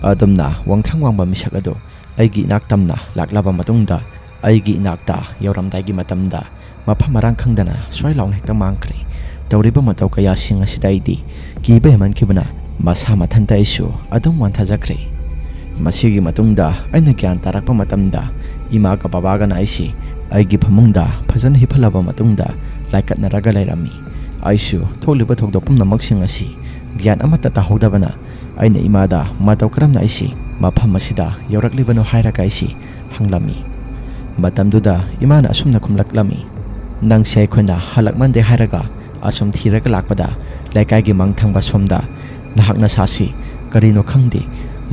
ꯑꯗꯨꯝꯅ ꯋꯥꯡꯊ꯭ꯔꯪ ꯋꯥꯡꯕ ꯃꯤꯁꯛ ꯑꯗꯨ ꯑꯩꯒꯤ ꯏꯅꯥꯛ ꯇꯝꯅ ꯂꯥꯛꯂꯕ ꯃꯇꯨꯡꯗ, ꯑꯩꯒꯤ ꯏꯅꯥꯛꯇ ꯌꯧꯔꯝꯗꯥꯏꯒꯤ ꯃꯇꯝꯗ ꯃꯐꯝ ꯃꯔꯥꯡ ꯈꯪꯗꯅ ꯁ꯭ꯋꯥꯏ ꯂꯥꯎꯅ ꯍꯦꯛꯇ ꯃꯥꯡꯈ꯭ꯔꯦ꯫ ꯇꯧꯔꯤꯕ ꯃꯇꯧ ꯀꯌꯥꯁꯤꯡ ꯑꯁꯤꯗ ꯑꯩꯗꯤ ꯀꯤꯕ ꯍꯦꯟꯃꯟꯈꯤꯕꯅ ꯃꯁꯥ ꯃꯊꯟꯇ ꯑꯩꯁꯨ ꯑꯗꯨꯝ ꯋꯥꯟꯊꯖꯈ꯭ꯔꯦ꯫ ꯃꯁꯤꯒꯤ ꯃꯇꯨꯡꯗ ꯑꯩꯅ ꯒ꯭ꯌꯥꯟ ꯇꯥꯔꯛꯄ ꯃꯇꯝꯗ ꯏꯃꯥꯒ ꯕꯕꯥꯒꯅ ꯑꯩꯁꯤ ꯑꯩꯒꯤ ꯐꯃꯨꯡꯗ ꯐꯖꯅ ꯍꯤꯞꯍꯜꯂꯕ ꯃꯇꯨꯡꯗ ꯂꯥꯏꯀꯠꯅꯔꯒ ꯂꯩꯔꯝꯃꯤ꯫ ꯑꯩꯁꯨ ꯊꯣꯛꯂꯤꯕ ꯊꯧꯗꯣꯛ ꯄꯨꯝꯅꯃꯛꯁꯤꯡ ꯑꯁꯤ ꯒ꯭ꯌꯥꯟ ꯑꯃꯠꯇ ꯇꯥꯍꯧꯗꯕꯅ ꯑꯩꯅ ꯏꯃꯥꯗ ꯃꯇꯧ ꯀꯔꯝꯅ ꯑꯩꯁꯤ ꯃꯐꯝ ꯑꯁꯤꯗ ꯌꯧꯔꯛꯂꯤꯕꯅꯣ ꯍꯥꯏꯔꯒ ꯑꯩꯁꯤ ꯍꯪꯂꯝꯃꯤ꯫ ꯃꯇꯝꯗꯨꯗ ꯏꯃꯥꯅ ꯑꯁꯨꯝꯅ ꯈꯨꯝꯂꯛꯂꯝꯃꯤ, "ꯅꯪꯁꯦ ꯑꯩꯈꯣꯏꯅ ꯍꯜꯂꯛꯃꯟꯗꯦ ꯍꯥꯏꯔꯒ ꯑꯁꯨꯝ ꯊꯤꯔꯒ ꯂꯥꯛꯄꯗ ꯂꯩꯀꯥꯏꯒꯤ ꯃꯪ ꯊꯪꯕ ꯁꯣꯝꯗ ꯅꯍꯥꯛ ꯅꯁꯥꯁꯤ ꯀꯔꯤꯅꯣ ꯈꯪꯗꯦ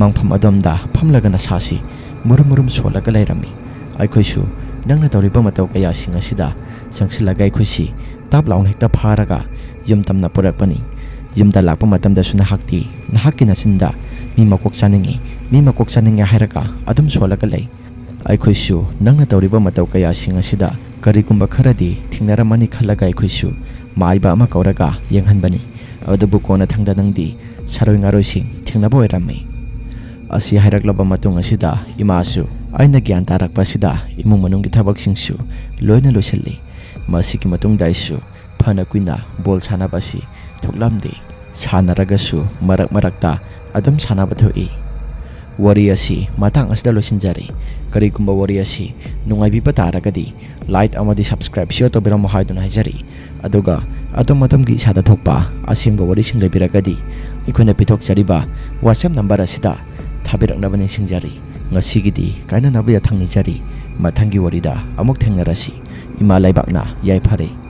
ꯃꯪꯐꯝ ꯑꯗꯣꯝꯗ ꯐꯝꯂꯒ ꯅꯁꯥꯁꯤ ꯃꯨꯔꯨꯝ ꯃꯨꯔꯨꯝ ꯁꯣꯜꯂꯒ ꯂꯩꯔꯝꯃꯤ꯫ ꯑꯩꯈꯣꯏꯁꯨ ꯅꯪꯅ ꯇꯧꯔꯤꯕ ꯃꯇꯧ ꯀꯌꯥꯁꯤꯡ ꯑꯁꯤꯗ ꯆꯪꯁꯤꯜꯂꯒ ꯑꯩꯈꯣꯏꯁꯤ ꯇꯥꯞ ꯂꯥꯎꯅ ꯍꯦꯛꯇ ꯐꯥꯔꯒ ꯌꯨꯝ ꯇꯝꯅ ꯄꯨꯔꯛꯄꯅꯤ꯫ ꯌꯨꯝꯗ ꯂꯥꯛꯄ ꯃꯇꯝꯗꯁꯨ ꯅꯍꯥꯛꯇꯤ ꯅꯍꯥꯛꯀꯤ ꯅꯆꯤꯟꯗ ꯃꯤ ꯃꯀꯣꯛ ꯆꯥꯅꯤꯡꯏ, ꯃꯤ ꯃꯀꯣꯛ ꯆꯥꯅꯤꯡꯏ ꯍꯥꯏꯔꯒ ꯑꯗꯨꯝ ꯁꯣꯜꯂꯒ ꯂꯩ꯫ ꯑꯩꯈꯣꯏꯁꯨ ꯅꯪꯅ ꯇꯧꯔꯤꯕ ꯃꯇꯧ ꯀꯌꯥꯁꯤꯡ ꯑꯁꯤꯗ ꯀꯔꯤꯒꯨꯝꯕ ꯈꯔꯗꯤ ꯊꯦꯡꯅꯔꯝꯃꯅꯤ ꯈꯜꯂꯒ ꯑꯩꯈꯣꯏꯁꯨ ꯃꯥꯏꯕ ꯑꯃ ꯀꯧꯔꯒ ꯌꯦꯡꯍꯟꯕꯅꯤ꯫ ꯑꯗꯨꯕꯨ ꯀꯣꯟꯅꯊꯪꯗ ꯅꯪꯗꯤ ꯁꯥꯔꯣꯏ ꯉꯥꯔꯣꯏꯁꯤꯡ ꯊꯦꯡꯅꯕ ꯑꯣꯏꯔꯝꯃꯤ"꯫ ꯑꯁꯤ ꯍꯥꯏꯔꯛꯂꯕ ꯃꯇꯨꯡ ꯑꯁꯤꯗ ꯏꯃꯥꯁꯨ ꯑꯩꯅ ꯒ꯭ꯌꯥꯟ ꯇꯥꯔꯛꯄ ꯑꯁꯤꯗ ꯏꯃꯨꯡ ꯃꯅꯨꯡꯒꯤ ꯊꯕꯛꯁꯤꯡꯁꯨ ꯂꯣꯏꯅ ꯂꯣꯏꯁꯤꯜꯂꯤ꯫ ꯃꯁꯤꯒꯤ ꯃꯇꯨꯡꯗ ꯑꯩꯁꯨ ꯐꯅ ꯀꯨꯏꯅ ꯕꯣꯜ ꯁꯥꯟꯅꯕ ꯑꯁꯤ ꯊꯣꯛꯂꯝꯗꯦ꯫ ꯁꯥꯟꯅꯔꯒꯁꯨ ꯃꯔꯛ ꯃꯔꯛꯇ ꯑꯗꯨꯝ ꯁꯥꯟꯅꯕ ꯊꯣꯛꯏ꯫ ꯋꯥꯔꯤ ꯑꯁꯤ ꯃꯇꯥꯡ ꯑꯁꯤꯗ ꯂꯣꯏꯁꯤꯟꯖꯔꯦ꯫ ꯀꯔꯤꯒꯨꯝꯕ ꯋꯥꯔꯤ ꯑꯁꯤ ꯅꯨꯡꯉꯥꯏꯕꯤꯕ ꯇꯥꯔꯒꯗꯤ like ꯑꯃꯗꯤ subscribe, share ꯇꯧꯕꯤꯔꯝꯃꯨ ꯍꯥꯏꯗꯨꯅ ꯍꯥꯏꯖꯔꯤ꯫ ꯑꯗꯨꯒ ꯑꯗꯣꯝ ꯑꯗꯣꯝꯒꯤ ꯏꯁꯥꯗ ꯊꯣꯛꯄ ꯑꯁꯦꯡꯕ ꯋꯥꯔꯤꯁꯤꯡ ꯂꯩꯕꯤꯔꯒꯗꯤ ꯑꯩꯈꯣꯏꯅ ꯄꯤꯊꯣꯛꯆꯔꯤꯕ WhatsApp number ꯑꯁꯤꯗ ꯊꯥꯕꯤꯔꯛꯅꯕ ꯅꯤꯡꯁꯤꯡꯖꯔꯤ꯫ ꯉꯁꯤꯒꯤꯗꯤ ꯀꯥꯏꯅꯅꯕ ꯌꯥꯊꯪ ꯅꯤꯖꯔꯤ꯫ ꯃꯊꯪꯒꯤ ꯋꯥꯔꯤꯗ ꯑꯃꯨꯛ ꯊꯦꯡꯅꯔꯁꯤ꯫ ꯏꯃꯥ ꯂꯩꯕꯥꯛꯅ ꯌꯥꯏꯐꯔꯦ꯫